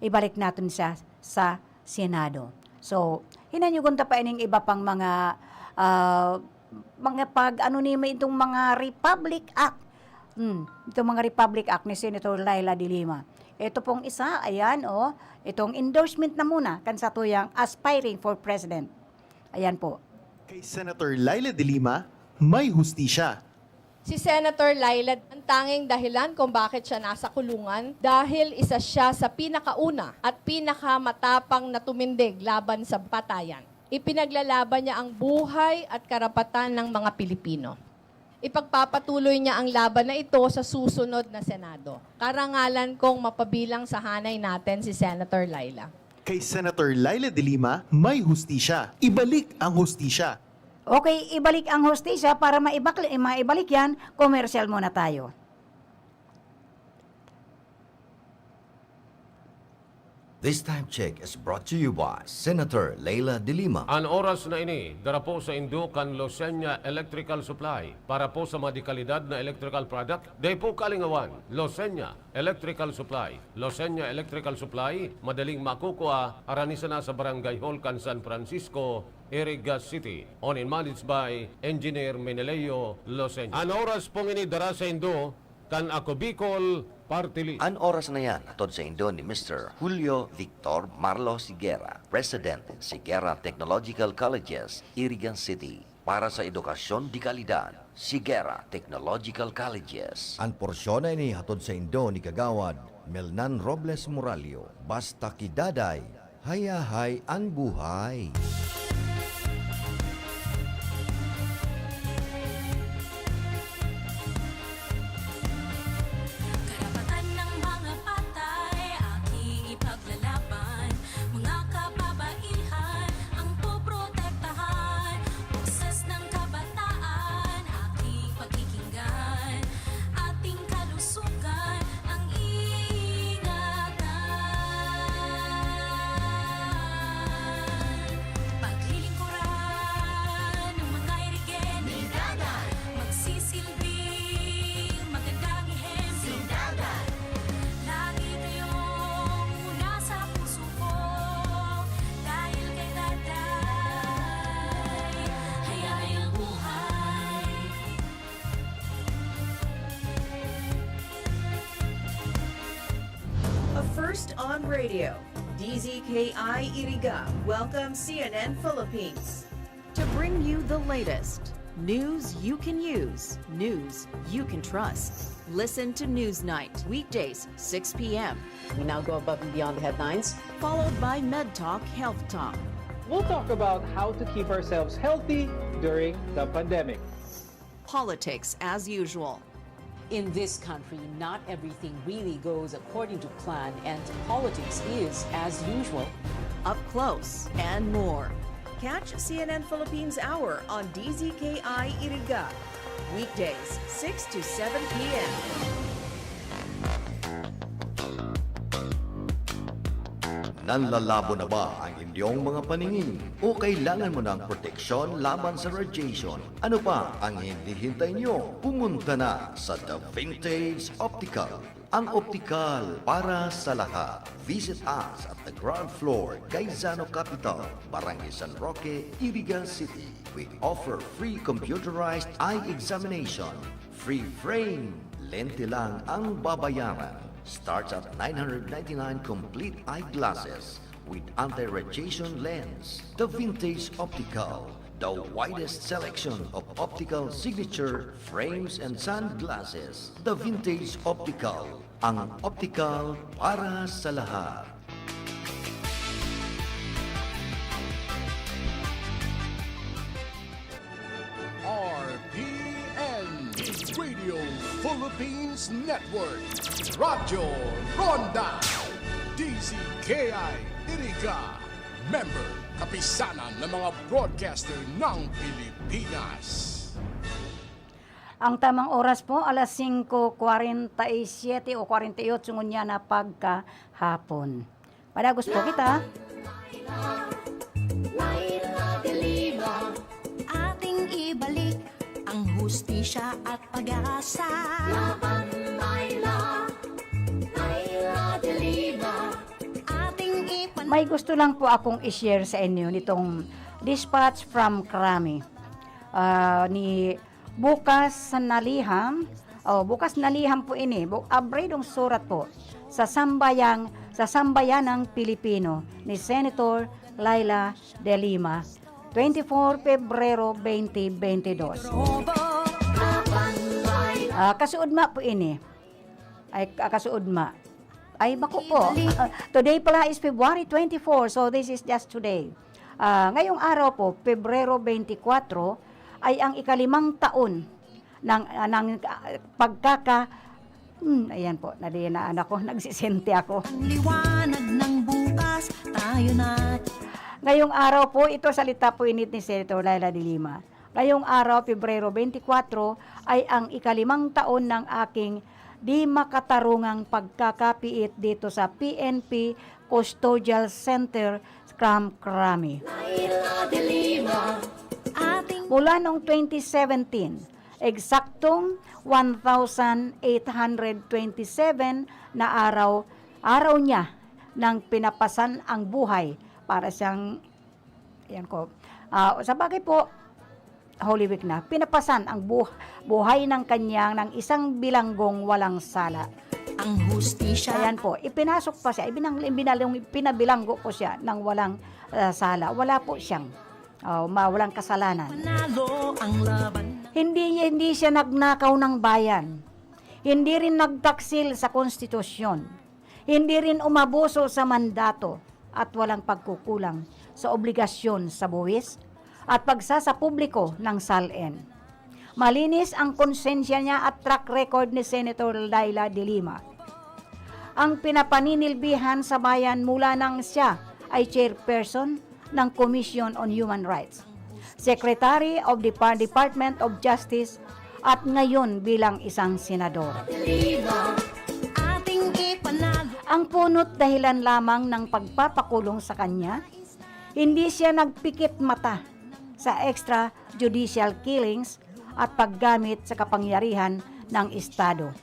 ibalik natin siya sa Senado. So, hinanyugon ta pa ining iba pang mga ah, mga pag ano ni may itong mga Republic Act. Hmm, itong mga Republic Act ni Senator Leila de Lima. Ito pong isa, ayan, oh, itong endorsement na muna kan satuyang aspiring for president. Ayan po. Kay Senator Leila de Lima, may hustisya. Si Senator Leila ang tanging dahilan kung bakit siya nasa kulungan dahil isa siya sa pinakauna at pinakamatapang na tumindig laban sa patayan. Ipinaglalaban niya ang buhay at karapatan ng mga Pilipino. Ipagpapatuloy niya ang laban na ito sa susunod na Senado. Karangalan kong mapabilang sa hanay natin si Senator Leila. Kay Senator Leila de Lima, may hustisya. Ibalik ang hustisya. Okay, ibalik ang hustisya para maibak- maibalik yan, commercial muna tayo. This time check is brought to you by Senator Leila de Lima. An oras na ini, dara po sa indo kan Losenya Electrical Supply. Para po sa mga dekalidad na electrical product, dai po kalingawan. Losenya Electrical Supply. Losenya Electrical Supply, madaling makukua, arani sana sa Barangay Hall kan San Francisco, Iriga City. Owned and managed by Engineer Meneleo Losenya. An oras pong ini dara sa indo, kan Ako Bicol Party List. An oras na yan, hatod sa indo ni Mister Julio Victor Marlo Sigera, President ng Sigera Technological Colleges, Irigan City. Para sa edukasyon de kalidad, Sigera Technological Colleges. An porsyon na ini hatod sa indo ni Kagawad Melnan Robles Moralio. Basta kidaday, hayahay an buhay. Karapatan ng mga patay, aking ipaglalaban. Mga kababaihan, ang poprotektahan. Boses ng kabataan, aking pakikinggan. Ating kalusugan, ang ingatan. Paglilingkuran ng mga irigen ni Daday. Magsisilbing magandang ehemplo. Si Daday. Lagi kayong una sa puso ko. Dahil kay Daday, hayahay ang buhay. A first on radio. D Z K I Iriga welcomes C N N Philippines. To bring you the latest news you can use, news you can trust. Listen to Newsnight, weekdays, six p.m. We now go above and beyond the headlines. Followed by Med Talk, Health Talk. We'll talk about how to keep ourselves healthy during the pandemic. Politics as usual. In this country, not everything really goes according to plan, and politics is as usual. Up close and more. Catch C N N Philippines Hour on D Z K I Iriga, weekdays, six to seven p.m. Nanlalabo na ba ang inyong mga paningin? O kailangan mo ng proteksyon laban sa radiation? Ano pa ang hinihintay nyo? Pumunta na sa The Vintage Optical. Ang optical para sa lahat. Visit us at the ground floor, Gaisano Capital, Barangay San Roque, Iriga City. We offer free computerized eye examination. Free frame, lente lang ang babayaran. Starts at nine hundred ninety-nine complete eyeglasses with anti-radiation lens. The Vintage Optical, the widest selection of optical signature frames and sunglasses. The Vintage Optical, ang optical para sa lahat. R P N, Radio Philippines Network, Radyo Ronda, D Z K I Iriga, member, Kapisanan ng mga Broadcaster ng Pilipinas. Ang tamang oras po, alas singko kwarenta y siyete o kwarenta y otso ngunyan na pagkahapon. Padagos po kita. Laila de Lima. Ating ibalik ang hustisya at pag-asa. Laban Laila, Laila de Lima. Ating ipan- May gusto lang po akong i-share sa inyo nitong Dispatch from Krami, ah, ni Bukas na Liham. Oh, Bukas na Liham po ini. Bu-, abridong surat po sa sambayang, sa sambayanang Pilipino ni Senator Laila de Lima, twenty-four Pebrero twenty twenty-two. Ah, kasuodma po ini. Ay, ka-, kasuodma. Ay, bako po. Ah, today pala is February twenty-four, so this is just today. Ah, ngayong araw po, Pebrero twenty-four, ay ang ikalimang taon ng, ah, ng, ah, pagkaka-, hmm, ayan po, nadi-, na, ano ko, nagsisente ako. Ang liwanag ng bukas, tayo na. Ngayong araw po, ito salita po init ni Senator Laila de Lima. Ngayong araw, Pebrero twenty-four, ay ang ikalimang taon ng aking di makatarungang pagkakapiit dito sa P N P Custodial Center, Scrum Krami. Laila de Lima. Ating Mula noong twenty seventeen, eksaktong one thousand eight hundred twenty-seven na araw, araw niya nang pinapasan ang buhay para siyang, yan ko, ah, sa bagay po, Holy Week na, pinapasan ang buh-, buhay ng kanyang ng isang bilanggong walang sala. Ang hustisya. Ayan po, ipinasok pa siya, ibinang-, ibinalong-, pinabilanggo po siya ng walang, ah, sala. Wala po siyang, ah, ma-, walang kasalanan. Panalo ang laban. Hindi, hindi siya nagnakaw ng bayan. Hindi rin nagtaksil sa konstitusyon. Hindi rin umabuso sa mandato at walang pagkukulang sa obligasyon sa buwis at pagsasapubliko ng SALN. Malinis ang konsensya niya at track record ni Senator Laila de Lima. Ang pinapaninilbihan sa bayan mula nang siya ay chairperson ng Commission on Human Rights, Secretary of the Pa-, Department of Justice, at ngayon bilang isang senador. Ating ipanalo. Ang punot dahilan lamang ng pagpapakulong sa kanya, hindi siya nagpikit mata sa extrajudicial killings at paggamit sa kapangyarihan ng Estado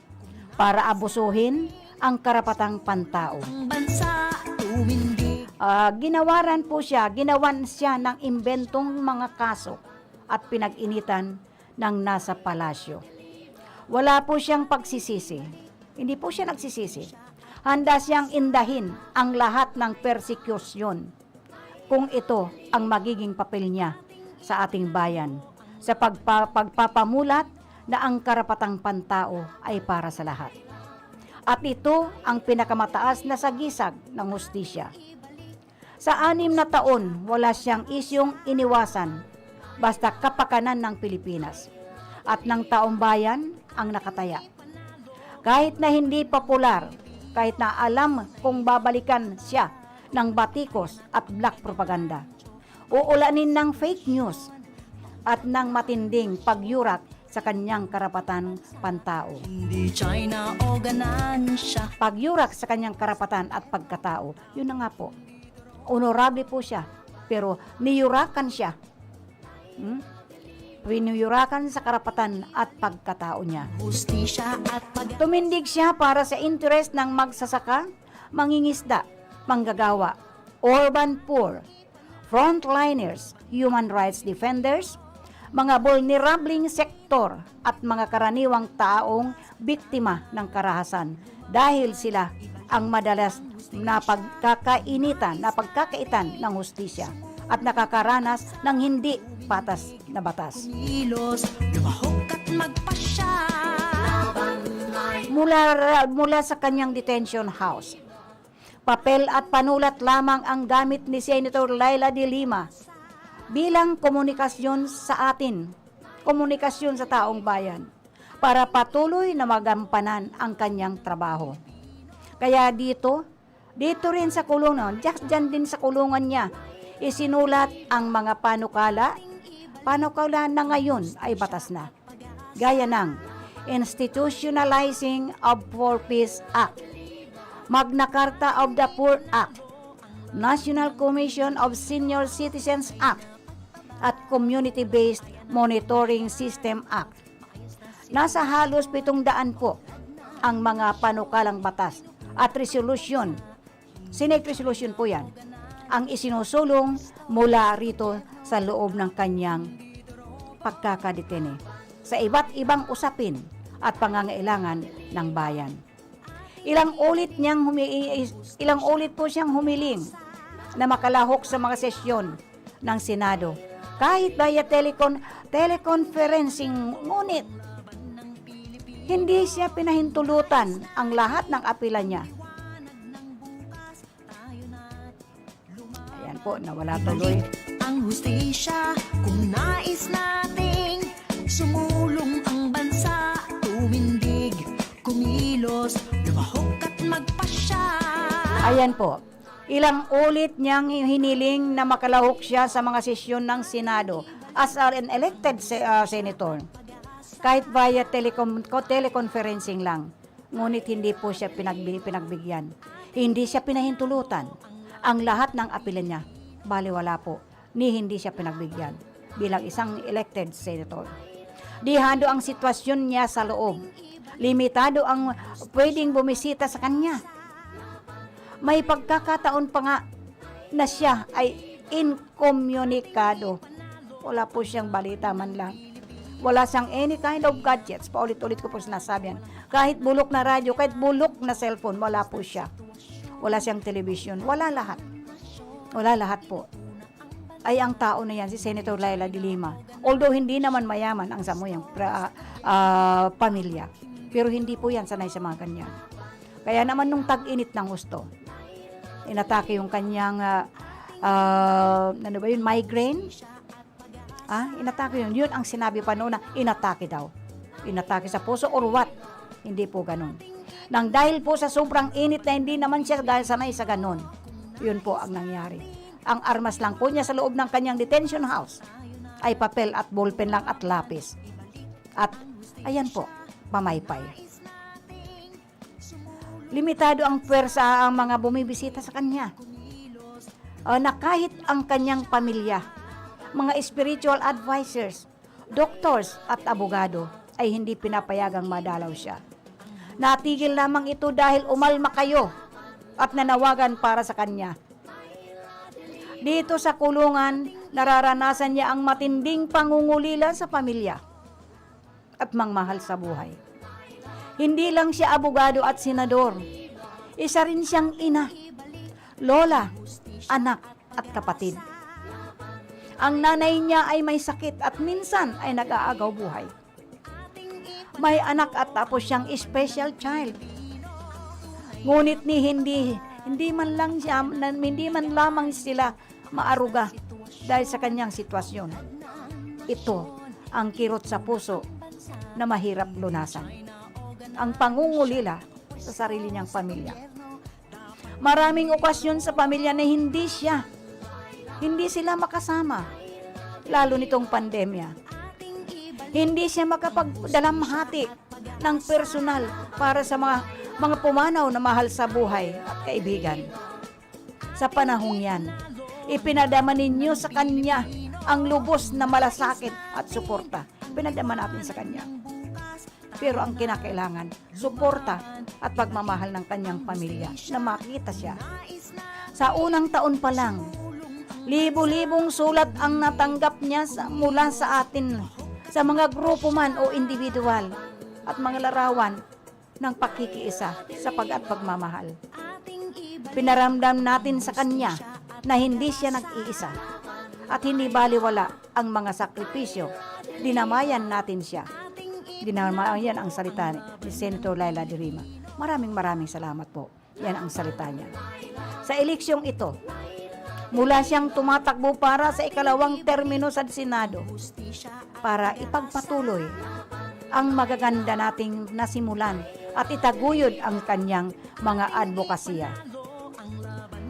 para abusuhin ang karapatang pantao. Ang bansa tumindig. Ah, ginawaran po siya, ginawan siya ng imbentong mga kaso at pinag-initan ng nasa palasyo. Wala po siyang pagsisisi. Hindi po siya nagsisisi. Handa siyang indahin ang lahat ng persekusyon kung ito ang magiging papel niya sa ating bayan, sa pagpa-, pagpapamulat na ang karapatang pantao ay para sa lahat. At ito ang pinakamataas na sagisag ng hustisya. Sa anim na taon, wala siyang isyung iniwasan, basta kapakanan ng Pilipinas at ng taong bayan ang nakataya. Kahit na hindi popular, kahit na alam kung babalikan siya ng batikos at black propaganda, uulanin ng fake news at ng matinding pagyurak sa kanyang karapatan pantao. Hindi China o ganansya. Pagyurak sa kanyang karapatan at pagkatao, yun na nga po. Honorable po siya, pero niyurakan siya. Hmm? Pinuyurakan sa karapatan at pagkatao niya. Hustisya at pag- Tumindig siya para sa interes ng magsasaka, mangingisda, manggagawa, urban poor, frontliners, human rights defenders, mga vulnerableng sektor at mga karaniwang taong biktima ng karahasan dahil sila ang madalas na pagkakainitan, na pagkakaitan ng hustisya at nakakaranas ng hindi patas na batas. Kumilos, lumahok at magpasya. Mula, mula sa kanyang detention house, papel at panulat lamang ang gamit ni Senator Leila de Lima bilang komunikasyon sa atin, komunikasyon sa taong bayan, para patuloy na magampanan ang kanyang trabaho. Kaya dito, dito rin sa kulungan, diyan, diyan din sa kulungan niya, isinulat ang mga panukala, panukala na ngayon ay batas na. Gaya ng Institutionalizing of Four Ps Act, Magna Carta of the Poor Act, National Commission of Senior Citizens Act, at Community-Based Monitoring System Act. Nasa halos pitong daan po ang mga panukalang batas at resolusyon. Senate resolution po yan. Ang isinusulong mula rito sa loob ng kanyang pagkakadetene sa iba't ibang usapin at pangangailangan ng bayan. Ilang ulit niyang humi-, ilang ulit po siyang humiling na makalahok sa mga sesyon ng Senado, kahit via telecon-, teleconferencing, ngunit hindi siya pinahintulutan ang lahat ng apela niya. Ayan po, nawala tuloy. Ang hustisya, kung nais nating sumulong ang bansa, tumindig, kumilos, lumahok at magpasya. Ayan po. Ilang ulit niyang hiniling na makalahok siya sa mga sesyon ng Senado as an elected se-, ah, senator. Kahit via telecom-, co-, teleconferencing lang. Ngunit hindi po siya pinagbi-, pinagbigyan. Hindi siya pinahintulutan. Ang lahat ng apela niya, baliwala po, ni hindi siya pinagbigyan bilang isang elected senator. Dihado ang sitwasyon niya sa loob. Limitado ang pwedeng bumisita sa kanya. May pagkakataon pa nga na siya ay inkomunikado. Wala po siyang balita man lang. Wala siyang any kind of gadgets. Paulit-ulit ko po sinasabi yan. Kahit bulok na radyo, kahit bulok na cellphone, wala po siya. Wala siyang television. Wala lahat. Wala lahat po. Ay ang tao na yan, si Senator Leila de Lima. Although hindi naman mayaman ang samuyang pra-, ah, pamilya, pero hindi po yan sanay sa mga ganyan. Kaya naman nung tag-init ng husto, inatake yung kanyang, ah, ah, ano ba yun, migraine? Ah, inatake yun. Yun ang sinabi pa noon na inatake daw. Inatake sa puso or what? Hindi po ganun. Nang dahil po sa sobrang init na hindi naman siya ga-, sanay sa ganun, yun po ang nangyari. Ang armas lang po niya sa loob ng kanyang detention house ay papel at ballpen lang at lapis. At ayan po, pamaypay. Limitado ang pwersa ang mga bumibisita sa kanya. Ah, na kahit ang kanyang pamilya, mga spiritual advisors, doctors at abogado ay hindi pinapayagang madalaw siya. Natigil lamang ito dahil umalma kayo at nanawagan para sa kanya. Dito sa kulungan, nararanasan niya ang matinding pangungulila sa pamilya at mga mahal sa buhay. Hindi lang siya abogado at senador. Isa rin siyang ina, lola, anak, at kapatid. Ang nanay niya ay may sakit at minsan ay nag-aagaw buhay. May anak at tapos siyang special child. Ngunit ni hindi, hindi man lang siya, na, hindi man lamang sila maaruga dahil sa kanyang sitwasyon. Ito ang kirot sa puso na mahirap lunasan. Ang pangungulila sa sarili niyang pamilya. Maraming okasyon sa pamilya na hindi siya, hindi sila makasama, lalo nitong pandemya. Hindi siya makapagdalamhati ng personal para sa mga, mga pumanaw na mahal sa buhay at kaibigan. Sa panahong yan, ipinadama ninyo sa kanya ang lubos na malasakit at suporta. Pinadama natin sa kanya. Pero ang kinakailangan, suporta at pagmamahal ng kanyang pamilya na makita siya. Sa unang taon pa lang, Libo-libong sulat ang natanggap niya sa, mula sa atin, sa mga grupo man o individual, at mga larawan ng pakikiisa sa pag at pagmamahal. Pinaramdam natin sa kanya na hindi siya nag-iisa at hindi baliwala ang mga sakripisyo. Dinamayan natin siya. Dinamayan ang salita ni Senator Leila de Lima. Maraming maraming salamat po. Yan ang salita niya. Sa eleksyong ito, mula siyang tumatakbo para sa ikalawang termino sa Senado para ipagpatuloy ang magaganda nating nasimulan at itaguyod ang kanyang mga adbokasya.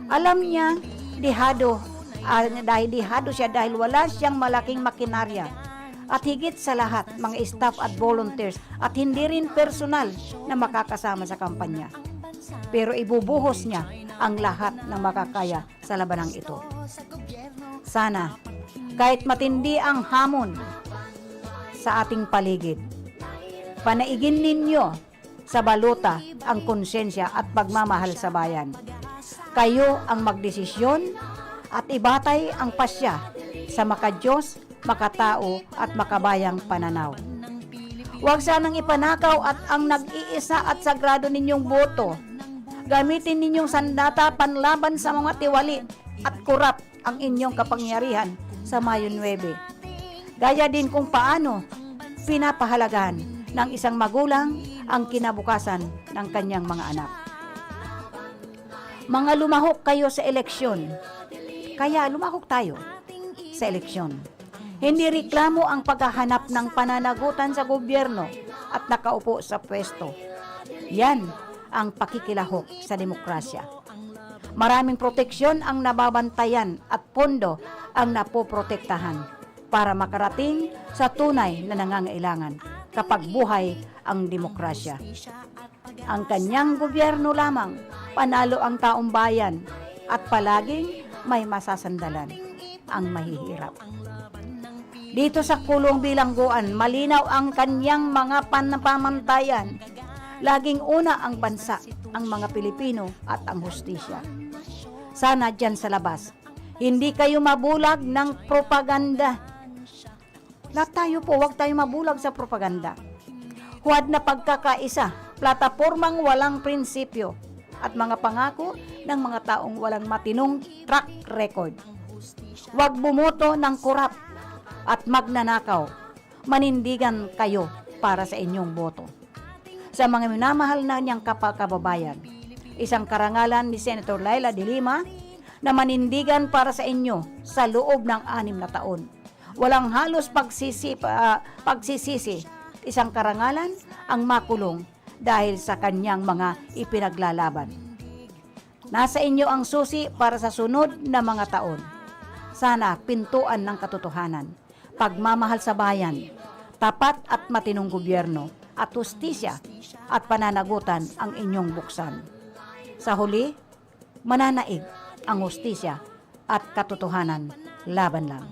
Alam niya, dehado, ah, dahil dehado siya dahil wala siyang malaking makinarya at higit sa lahat, mga staff at volunteers at hindi rin personal na makakasama sa kampanya. Pero ibubuhos niya ang lahat ng makakaya sa labanang ito. Sana, kahit matindi ang hamon sa ating paligid, panaigin ninyo sa balota ang konsyensya at pagmamahal sa bayan. Kayo ang magdesisyon at ibatay ang pasya sa makadiyos, makatao at makabayang pananaw. Huwag sanang ipanakaw at ang nag-iisa at sagrado ninyong boto. Gamitin ninyong sandata panlaban sa mga tiwali at korap ang inyong kapangyarihan sa Mayo nuebe. Gaya din kung paano pinapahalagahan ng isang magulang ang kinabukasan ng kanyang mga anak. Mga lumahok kayo sa eleksyon. Kaya lumahok tayo sa eleksyon. Hindi reklamo ang paghahanap ng pananagutan sa gobyerno at nakaupo sa pwesto. Yan ang pakikilahok sa demokrasya. Maraming proteksyon ang nababantayan at pondo ang napoprotektahan para makarating sa tunay na nangangailangan kapag buhay ang demokrasya. Ang kanyang gobyerno lamang, panalo ang taong bayan at palaging may masasandalan ang mahihirap. Dito sa Kulong Bilanggoan, malinaw ang kanyang mga panapamantayan. Laging una ang bansa, ang mga Pilipino at ang hustisya. Sana diyan sa labas, hindi kayo mabulag ng propaganda. Lahat tayo po, huwag tayo mabulag sa propaganda. Huwad na pagkakaisa, platapormang walang prinsipyo, at mga pangako ng mga taong walang matinong track record. Huwag bumoto ng korap at magnanakaw. Manindigan kayo para sa inyong boto. Sa mga minamahal na niyang kapakababayan, isang karangalan ni Senator Leila de Lima na manindigan para sa inyo sa loob ng anim na taon. Walang halos pagsisi-, ah, pagsisisi, isang karangalan ang makulong dahil sa kanyang mga ipipaglalaban. Nasa inyo ang susi para sa sunod na mga taon. Sana pintuan ng katotohanan, pagmamahal sa bayan, tapat at matinong gobyerno, at hustisya at pananagutan ang inyong buksan. Sa huli, mananaig ang hustisya at katotohanan. Laban lang.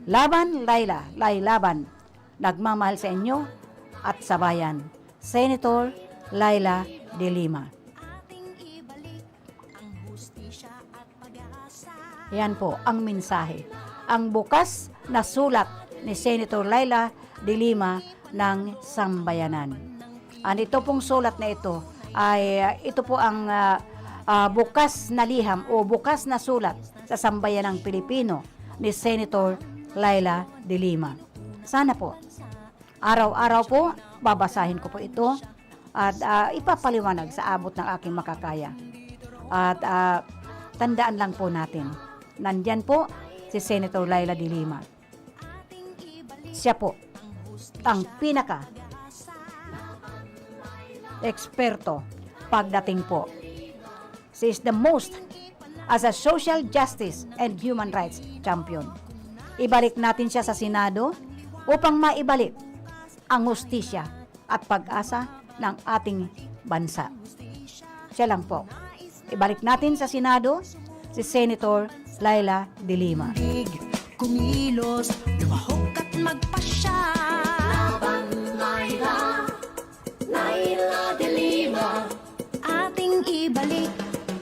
Laban, Leila, Leila, laban. Nagmamahal sa inyo at sa bayan. Senator Leila de Lima. Yan po ang mensahe. Ang bukas na sulat ni Senator Leila de Lima ng Sambayanan. Ang ito pong sulat na ito ay, ah, ito po ang, ah, ah, bukas na liham o bukas na sulat sa sambayanang Pilipino ni Senator Leila de Lima. Sana po, araw-araw po, babasahin ko po ito at, ah, ipapaliwanag sa abot ng aking makakaya. At, ah, tandaan lang po natin, nandyan po si Senator Leila de Lima. Siya po ang pinaka eksperto pagdating po. She is the most as a social justice and human rights champion. Ibalik natin siya sa Senado upang maibalik ang hustisya at pag-asa ng ating bansa. Siya lang po. Ibalik natin sa Senado si Senator Leila de Lima. Kumilos, lumahok at magpasya. Laban, Laila, Laila de Lima. Ating ibalik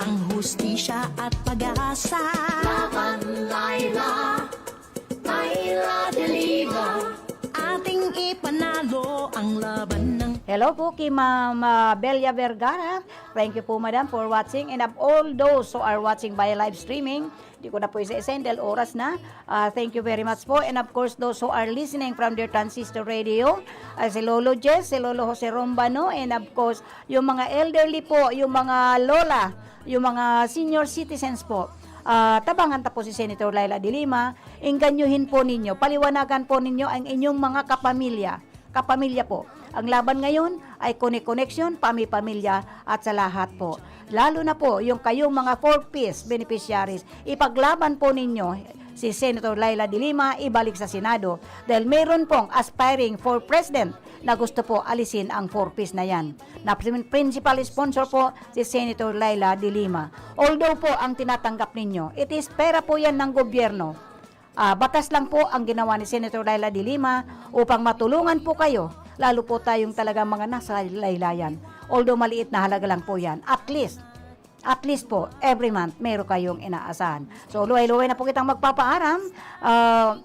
ang hustisya at pag-asa. Laban, Ang laban ng Hello po kay Ma'am ah, Belia Vergara. Thank you po, Madam, for watching. And of all those who are watching via live streaming, di ko na po isa-isa dahil oras na. Ah, thank you very much po. And of course, those who are listening from their transistor radio, ah, si Lolo Jess, si Lolo Jose Rombano, and of course, yung mga elderly po, yung mga lola, yung mga senior citizens po. Ah, tabangan ta po si Senator Leila de Lima, inganyohin po ninyo, paliwanagan po ninyo ang inyong mga kapamilya. Kapamilya po. Ang laban ngayon ay kone-koneksyon, pami-pamilya at sa lahat po. Lalo na po yung kayong mga four Ps beneficiaries. Ipaglaban po ninyo si Senator Leila de Lima ibalik sa Senado dahil meron pong aspiring for president na gusto po alisin ang four Ps na yan. Na prin- principal sponsor po si Senator Leila de Lima. Although po ang tinatanggap ninyo, it is pera po yan ng gobyerno. Ah, batas lang po ang ginawa ni Senator Leila de Lima upang matulungan po kayo, lalo po tayong talagang mga nasa laylayan. Although maliit na halaga lang po yan, at least, at least po, every month, meron kayong inaasahan. So, luway-luway na po kitang magpapaaram. Ah,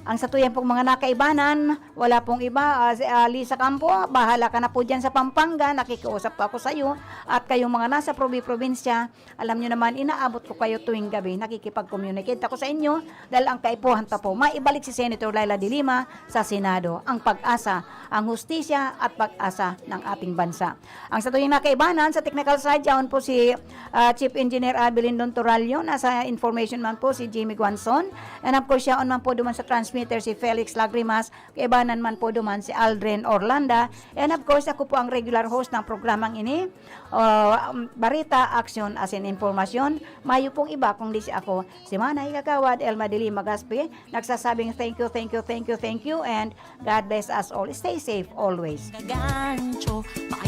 ang satuyan pong mga nakaibanan, wala pong iba. Ah, si Alisa Campo, bahala ka na po dyan sa Pampanga. Nakikiusap po ako sa iyo. At kayong mga nasa probi-probinsya, alam nyo naman, inaabot ko kayo tuwing gabi. Nakikipag-communicate ako sa inyo dahil ang kaipuhan ta po, maibalik si Senator Leila de Lima sa Senado. Ang pag-asa, ang hustisya at pag-asa ng ating bansa. Ang satuyang nakaibanan, sa technical side, yaon po si ah, Chief Engineer Abelindon Torallo. Nasa information man po si Jimmy Guanzon. And of course, yaon man po duman sa transmitter si Felix Lagrimas. Kaibanan man po duman si Aldrin Orlanda. And of course, ako po ang regular host ng programang ini. Ah, um, barita, aksyon, asin impormasyon. Mayo pong iba kung di si ako, si Manay Kagawad Elma de Lima Gaspi, nagsasabing thank you, thank you, thank you, thank you, and God bless us all. Stay safe always. Gagancho, maayos